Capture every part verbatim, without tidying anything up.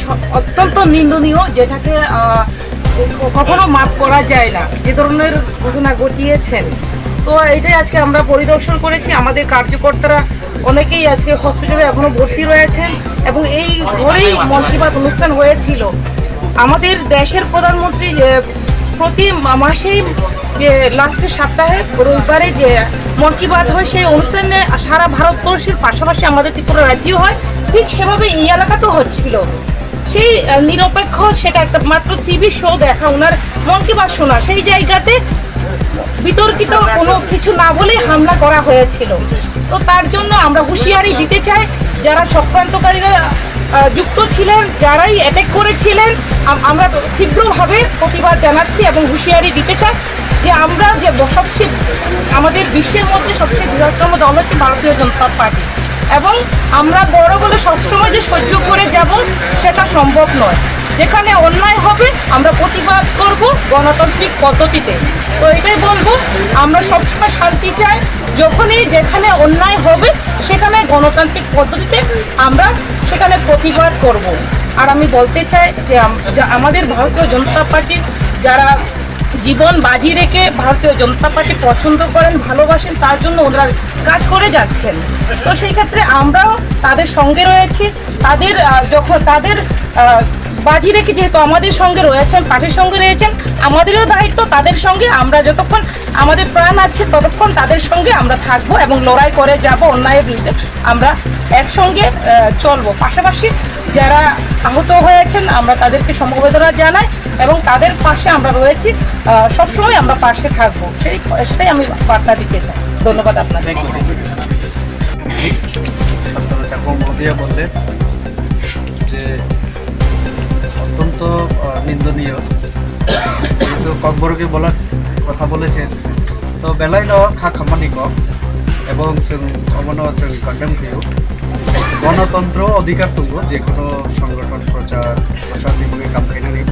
অত্যন্ত নিন্দনীয়, যেটাকে আহ, কখনো মাফ করা যায় না, যে ধরনের ঘটনা ঘটিয়েছেন। তো এটাই আজকে আমরা পরিদর্শন করেছি। আমাদের কার্যকর্তারা অনেকেই আজকে হসপিটালে এখনো ভর্তি রয়েছেন এবং এই ঘরেই মন কি বাত অনুষ্ঠান হয়েছিল। আমাদের দেশের প্রধানমন্ত্রী যে প্রতি মা- মাসেই যে লাস্টের সপ্তাহে রবিবারে যে মন কি বাত হয়, সেই অনুষ্ঠানে সারা ভারতবর্ষের পাশাপাশি আমাদের ত্রিপুরা রাজ্যেও হয়, ঠিক সেভাবে এই এলাকাতেও হচ্ছিল। সেই আহ, নিরপেক্ষ, সেটা একটা মাত্র টিভি শো দেখা, ওনার মন কি বাত শোনা, সেই জায়গাতে বিতর্কিত কোনো কিছু না বলেই হামলা করা হয়েছিল। তো তার জন্য আমরা হুঁশিয়ারি দিতে চাই, যারা চক্রান্তকারীরা আহ, যুক্ত ছিলেন, যারাই অ্যাটাক করেছিলেন, আম- আমরা তীব্রভাবে প্রতিবাদ জানাচ্ছি এবং হুঁশিয়ারি দিতে চাই যে আমরা যে ব- সবচেয়ে আমাদের বিশ্বের মধ্যে সবচেয়ে বৃহত্তম দল হচ্ছে ভারতীয় জনতা পার্টি, এবং আমরা বড় বলে সবসময় যে সহ্য করে যাব, সেটা সম্ভব নয়। যেখানে অন্যায় হবে, আমরা প্রতিবাদ করব গণতান্ত্রিক পদ্ধতিতে। তো এটাই বলবো, আমরা সবসময় শান্তি চাই। যখনই যেখানে অন্যায় হবে, সেখানে গণতান্ত্রিক পদ্ধতিতে আমরা সেখানে প্রতিবাদ করব। আর আমি বলতে চাই যে আম- যা- আমাদের ভারতীয় জনতা পার্টির যারা জীবন বাজি রেখে ভারতীয় জনতা পার্টি পছন্দ করেন, ভালোবাসেন, তার জন্য ওনারা কাজ করে যাচ্ছেন। তো সেই ক্ষেত্রে আমরাও তাদের সঙ্গে রয়েছি। তাদের আহ, যখন তাদের আহ, বাজি রেখে যেহেতু আমাদের সঙ্গে রয়েছেন, পার্টির সঙ্গে রয়েছেন, আমাদেরও দায়িত্ব তাদের সঙ্গে। আমরা যতক্ষণ আমাদের প্রাণ আছে, ততক্ষণ তাদের সঙ্গে আমরা থাকবো এবং লড়াই করে যাব অন্যায়ের বিরুদ্ধে। আমরা একসঙ্গে আহ, চলবো। পাশাপাশি যারা আহত হয়েছেন, আমরা তাদেরকে সমবেদনা জানাই এবং তাদের পাশে আমরা রয়েছি। আহ, সবসময় আমরা পাশে থাকবো, সেই সেটাই আমি বার্তা দিতে চাই। ধন্যবাদ আপনাদের। সত্যরূপ চাকমা মহোদয়া বললেন যে অত্যন্ত আহ, নিন্দনীয়, কিন্তু ককবরকে বলার কথা বলেছেন। তো বেলাইনো খা খামানি kok, এবং chwng omono chwng condemn khaio. গণতন্ত্র অধিকার tongo, যে কোনো সংগঠন প্রচার প্রসার নিয়ে কাম খাইনানি।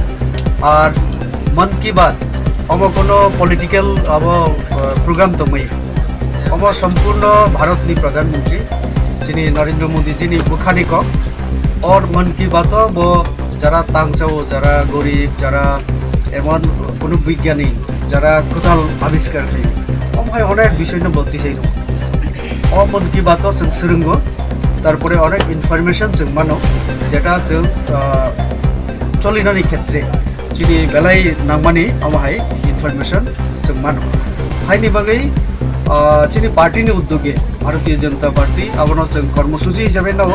আর মন কি বাত, omo কোনো পলিটিক্যাল abo আহ, প্রোগ্রাম তো মই, omo সম্পূর্ণ ভারতনি প্রধানমন্ত্রী chini নরেন্দ্র মোদীজিনি bwkhani kok. Or মন কি বাত bo যারা tangchao, যারা গরিব, যারা এমন কোনো বিজ্ঞানী, যারা কোদাল আবিষ্কার খাই, omo hai অনেক বিষয় নিয়ে বলতে চাই। O মন কি বাত chwng swrwngo, তারপরে অনেক ইনফরমেশন chwng mano, যেটা chwng আহ, চলিনানি ক্ষেত্রে chini belai nangmani omo hai information chwng mano. Haini bagwi, ah, chini party ni uddoge, Bharatiya Janata Party, abono chwng kormosuchi hisabe nao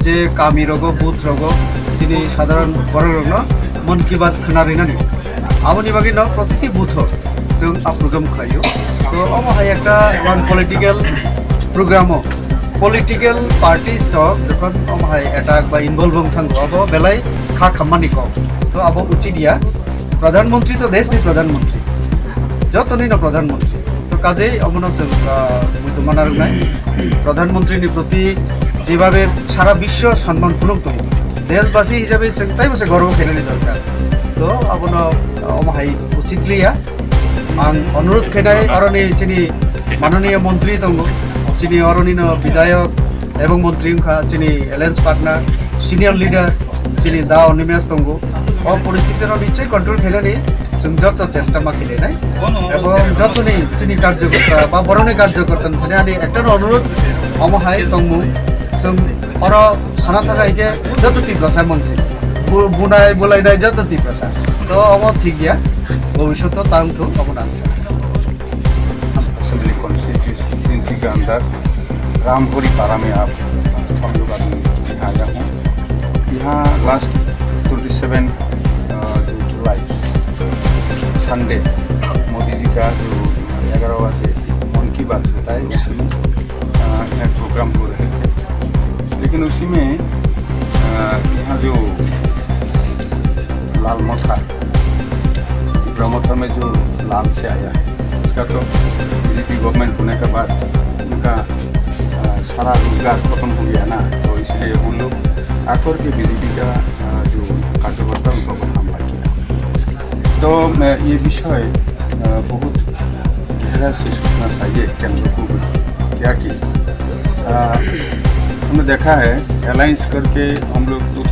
je kami rogo, booth rogo, chini sadharon borok rokno Mann Ki Baat khna rinani. Aboni bagwi no protiti booth o chwng a program khlaio. To omo hai ekta non political program o political parties rok jokhon omo hai attack ba involve wng thango, abo belai kha khammani kok. To abo uchit ya, Pradhan Mantri to desh ni Pradhan Mantri, jotoni no Pradhan Mantri. To kajei omono chwng, ah, muitu mana rwnai. Pradhan Mantri ni proti jebabe sara biswo sanman phunuk tong, deshbasi hisabe chwng taibo se gorbo khainani dorkar. To abono, ah, omo hai uchit liya. Ang onurodh khainai, oroni chini manoniya montri tongo, chini oroni no bidhayok ebong montri wngkha, chini alliance partner, senior leader, chini da Animesh tongo. O poristiti no nichoi control khainani chwng joto chesta ma khlainai. Ebong jotoni chini karjokorta ba borokni karjokorta ni thani ani ekta no onurodh, omo hai tongmung chwng oro sana thangkha hingke joto Tiprasa mansi. Bu-, bunai bulainai joto Tiprasa. To omo thik ya, bhobishoto tang thung omo nang sa. Assembly constituency के अंदर रामपुरी पारा में आप, हम लोग अभी यहाँ आया हूँ। यहाँ लास्ट ट्वेंटी सेवन, अ, जो जुलाई, संडे, मोदी जी का जो ग्यारह बजे मन की बात होता है, उसमें, अ, यहाँ प्रोग्राम हो रहे थे। लेकिन उसी में, अ, यहाँ जो लाल मथा, ब्रह्मपुत्र में जो लाल से आया है, उसका तो बीजेपी गवर्नमेंट होने के बाद उनका, अ, सारा रोजगार खत्म हो गया ना, तो इसलिए उन लोग आकर के बीजेपी का, अ, जो कार्यकर्ता उनका ऊपर हमला किया। तो, अ, ये विषय, अ, बहुत गहरा से सोचना चाहिए केंद्र को भी, क्या कि, अ, हमने देखा है, अलायंस करके हम लोग to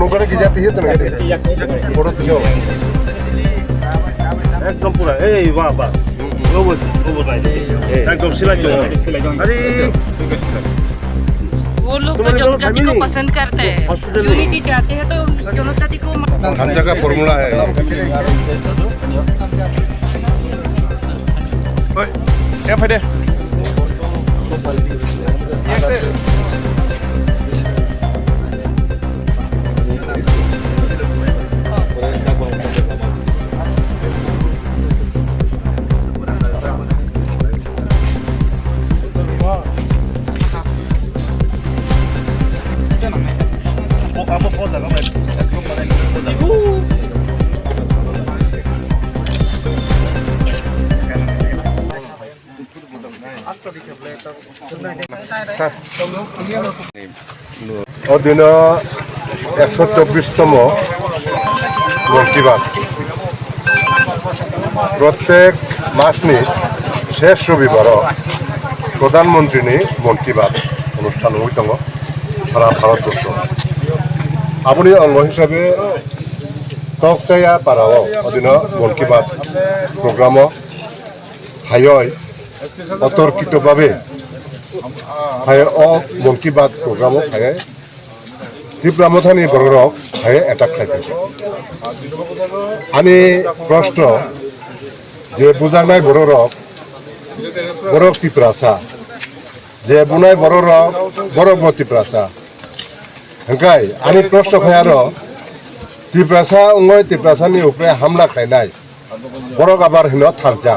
Nungkara kisa tiya tong. Photo tiya. একদম পুরা, এই বাহ, বাহ। ও বুঝ, ও বুঝ নাই। একদম সিলাই চলে। আরে। वो लोग तो जनजाति को पसंद करते हैं। यूनिटी चाहते हैं तो जनजाति को हम जगह फॉर्मूला है। ओए, ए फैदे। O dino ekso chobbish tomo Mon Ki Baat. Prottek masni shesh robibaro Pradhan Mantrini Mon Ki Baat onusthan wngwi tongo sara Bharat borso. Aboni ongo hisabe Tokchaya parao o dino Mon Ki Baat programo phaioi otorkito babe phai o Mon Ki Baat programo phaioi Tipra Mothani bororok phaioi attack khlai phai. Ani proshno je bujaknai bororok, borok Tiprasa, je bunai bororok, borok bo Tiprasa. Hwnkhe ani proshno khai aro Tiprasa wngoi Tiprasani upre hamla khlainai. Borok abar hino thansa.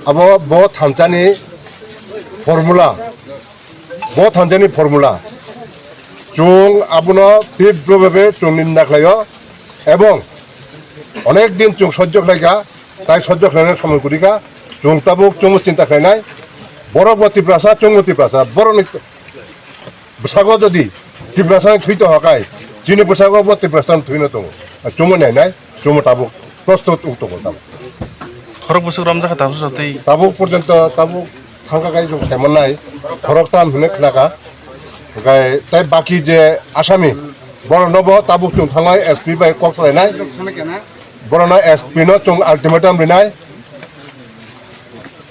Abo bo thansani formula. Bo thansani formula. Chwng abono tibro bebe chwng ninda khlaio. Ebong onek din chwng sojjo khlaikha, tai sojjo khlaina somoi kwrwikha. Chwng tabuk chwngbo chinta khlainai. Borok bo Tiprasa, chwng bo Tiprasa. Borokni bwsago jodi Tiprasani thwi tongkha khai, chini bwsago bo Tiprasani thwino tongo. Chwngno nainai, chwngno tabuk prostut uk tongo tabuk. Khorok bwswk romjakha tabuk jotwi. Tabuk porjonto tabuk thangkha khai chwng saimannai, khorok tam hinwi khnakha. Hwnkhe tei baki je Asami, borokno bo tabuk chwng thangnai S P bai kok salainai. Borokno S P no chwng ultimatum rinai.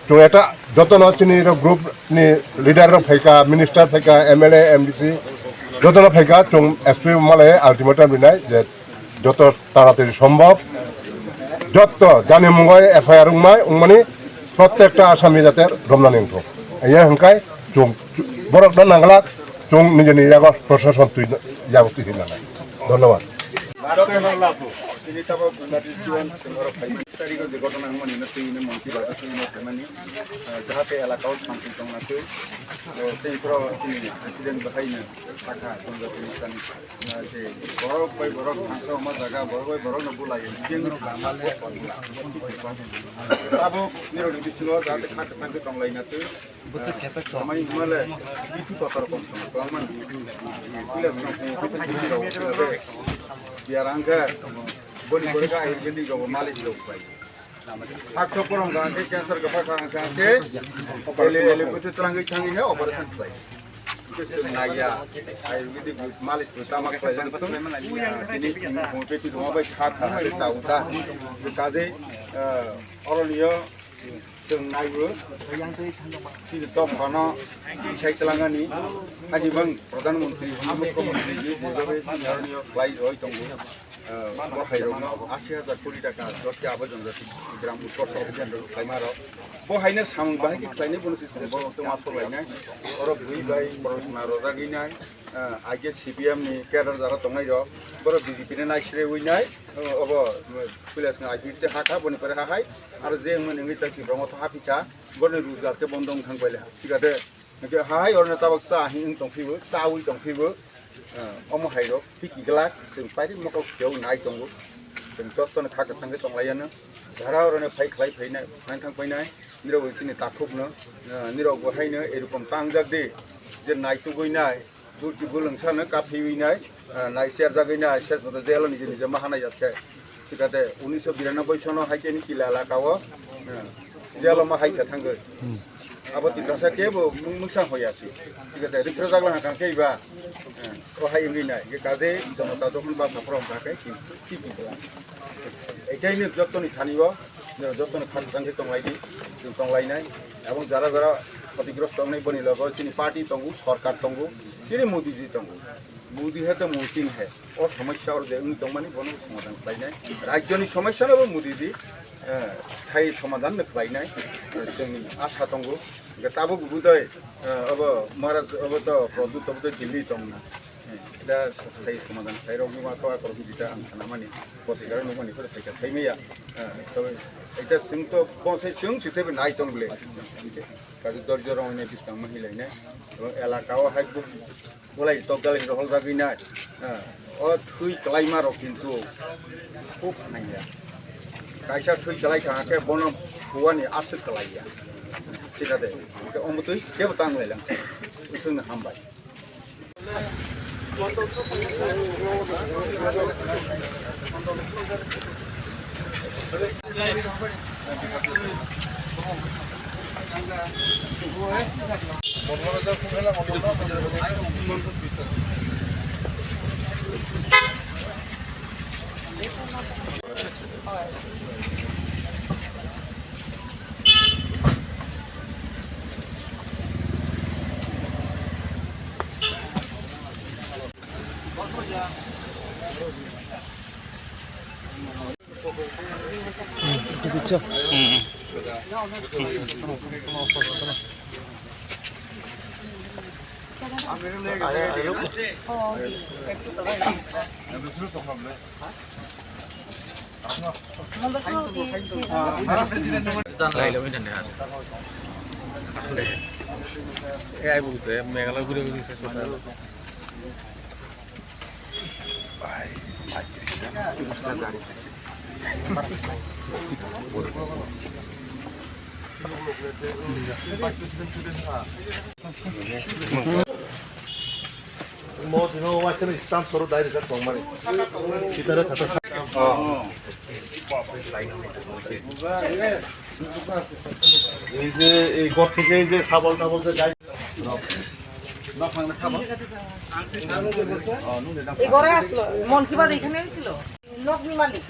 Chwng eta jotono chini rok group ni leader rok phaikha, minister phaikha, M L A, M D C jotono phaikha, chwng S P malai ultimatum rinai je joto taratari sombhob joto jani mungoi F I R wngmai wngmani prottekta Asami jate romnani wngthok. Ye hwnkhe chwng borokno nangla chwng nijini yago proshashan twi yago twi hinanai. Dhonnobad. Tini tabok United Student Congress of Haimani tarigo je ghotona wngmani no twi no Mon Ki Baat twi no phaimani, ah, jahate elaka o shanti tongna twi, ah, tei pro tini accident bahai no sakha tongja tini sani, ah, je borok bai borok thangsa oma jaga borok bai borok no bulai jeng ro kama le. Tabok nirok ni bisingo jahate kha kwchang khe tonglaina twi. Bwswk khe tok. Amai hwnmale bithi kotor kom tong tong man. Village no kung khe tong tong tong. Biar angkhe boni boni ka ayurvedic go malik go pai. Hakso korom ka angkhe cancer ka pakha angkhe ele ele kutu trangi thangi ne operation pai. Naya ayurvedic malik go tama pai jang tung. Sini kung kung khe tu bai kha kha sa uta. Kaje oroniyo Chwng naibo, chini tongphano tisai twlangani, ani bang Pradhan Mantri, Mukhyamantri, je jebabe chini aroni khlai roi tongo. Ah, bo hai rokno asi hajar koti taka, jotke abo jongjati gram utkarsa abhiyan rok khlaima rok. Bo haino samung bahai khe khlainai, bono se samung bo tongma sok lainai. Oro bui bai professional rojagwi nai. Ah, aige C P M ni cadre jara tongnai rok, borok B J P ni naisre ui nai, oh, obo, mm, puila swngo I P F T ha kha, boni pore ha hai, aro je wngmani wngwi ta Tripura motha ha phi kha, boroni rojgar khe bondo wng thang bai le ha, sikha de, hwnkhe ha hai oroni tabok cha hing wng tong phibo, cha ui tong phibo, ah, omo hai rok, thik glak, chwng pairi mokol phiyok nai tongo, chwng jotono kha kwchang khe tong lai ya no, jara oroni phai khlai phai nai, phai thang phai nai, nirok bai chini takhuk no, ah, nirok bo hai no erokom tangjak di, je nai tugui nai, Bwrwi bwlwng sano kaphiwi nai, ah, nai cherjagwi nai, ses moto jail o niji niji ma hanai jak khe. Sikate unisho biranoboi sono hai khe ni kila elaka o, ah, jail o ma hai khe thangwi. Abo Tiprasa kebo mung-, mungsa hoya si. Sikate riphrajak lang kang khe iba. O hai wngwi nai, je kaje jonota jokhon basa phoro wngkha khe, ki, ki, ki, ki, etaino jotoni thani o, jotoni khakchang khe tonglaidi, chwng tonglainai, ebong jara jara khatigrosto wngnai boni logo chini party tongo, sorkar tongo, chini Modiji tongo. Modi hai to mumkin hai. O somosya o je wngwi tongmani bono somadhan khlainai. Rajyoni somosya no bo Modiji, eh, sthai somadhan no khlainai. Eh, chwng asa tongo. Hwnkhe tabuk budai, eh, obo Maharaj, obo to Pradyut, obo to Delhi tongna. Eh, da sthai somadhan khlai rok ni masa o akorok jita ang sana mani. Potrika rok nukmani khe phaikha saimaya. Eh, tobe ita chwng to bonsai chwng si tebe nai tong bole. Kaji dorjo rok ni biskang ma hilainai. Elaka o hai Bolai tokjali rohol jagwi nai. Eh, o thwi kwlaima rok kintu khub nangya. Kaisa thwi kwlai kha khe bono huani aswk kwlaiya. Sikha de. Hwnkhe omo twi kebo tang lai lang. Usungno hambai. Mo dino waisano stamp soro dai rijak tongmani. Kitare khata sa-, এই যে এই ঘর থেকে এই যে শাবল টাবল যে গাছ এই ঘরে আসলো, মন কি বাত এখানে হয়েছিল? লগ্নি মালিক।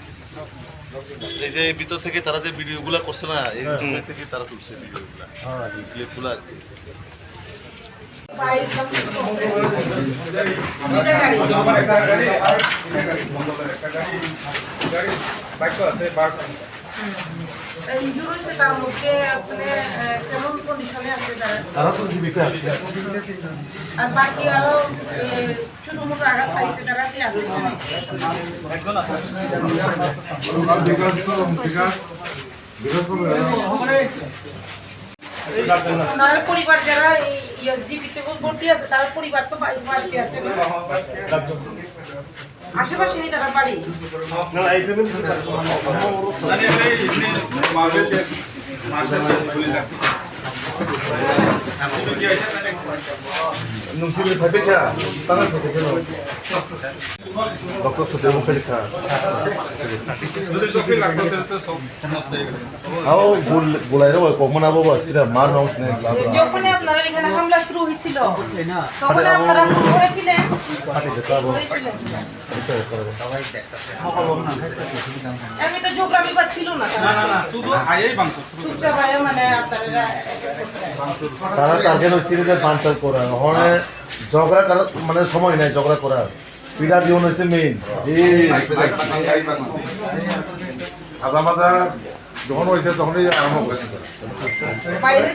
এই যে এই ভিতর থেকে তারা যে ভিডিও গুলা করছে না, এই ভিতর থেকে তারা তুলছে ভিডিও গুলা, ক্লিপ গুলা আর কি। ইনজুর হয়েছে তার মধ্যে আপনি, আহ, কেমন কন্ডিশনে আছে তারা? তারা তো জীবিত আছে। আর বাকি আরো, এ, ছোট মোটো আঘাত পাইছে তারা কি আছে? তার পরিবার যারা এই, ইয়ে, জীবিত ভর্তি আছে, তার পরিবার তো বাড়ি-, বাড়িতে আছে না? আশেপাশে তারা বাড়ি। Nung sini tapi kya? Tangan pakai kya? Doktor sudah buka di sana. Au, bul-, bulai ro, kok mana bawa sida mar nong sini. যখনই আপনারা এখানে হামলা শুরু হয়েছিল, তখন আপনারা কি করেছিলেন? করেছিলেন। এমনি তো ঝগড়া বিবাদ ছিল না, তারা না, না, না, শুধু আয়াই ভাঙচুর, শুধু চুপচাপ আয়া মানে আপনারা attack করছিলেন। তারা target হচ্ছিল যে ভাঙচুর করা, ওখানে ঝগড়া করার মানে সময় নাই ঝগড়া করার, পিঠা দিয়ে হচ্ছে মেইন। এই আজামাদা যখন হয়েছে তখনই আরম্ভ করেছে। বাইরে